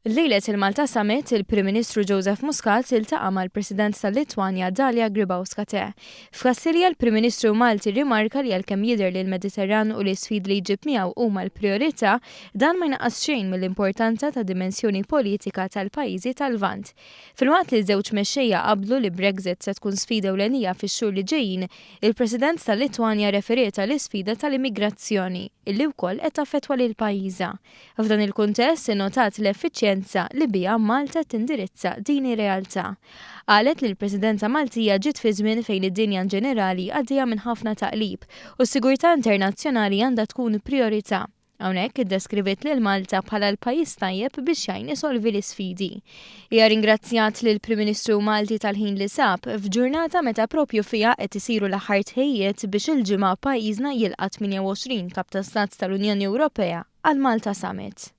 Lejlet il-Malta Summit, il-Prim Ministru Joseph Muscat iltaqa' mal-President tal-Litwanja Dalia Grybauskaite. F'Kastilja l-Prim Ministru Malti rrimarka li għalkemm jidher li l-Mediterran u l-isfidi li jġib miegħu huma l-prijorità, dan ma jnaqqas xejn mill-importanza ta' dimensjoni politika tal-pajjiżi tal-Lvant. Filwaqt li ż-żewġ mexxejja qablu li Brexit se tkun sfida ewlenija fix-xhur li ġejjin, Il-President tal-Litwanja rreferiet għall-isfida tal-immigrazzjoni, illi wkoll qed taffettwa lil pajjiżha. F'dan il-kuntest innotat l-effiċjenza li biha Malta qed tindirizza din ir-realtà. Qalet li l-Presidenza Maltija ġiet fi żmien fejn id-dinja inġenerali għaddejja minn ħafna taqlib u s-sigurtà internazzjonali għandha tkun prijorità. Hawnhekk iddeskriviet lil Malta bħala l-pajjiż tajjeb biex jgħin isolvi l-isfidi. Hija ringrazzjat lill-Prim Ministru Malti tal-ħin li sab, f'ġurnata meta propju fiha qed isiru l-aħħar tħejjiet biex il-Ġimgħa pajjiżna jilqa' 28 Kap ta' Stat tal-Unjoni Ewropea għall-Malta Summit.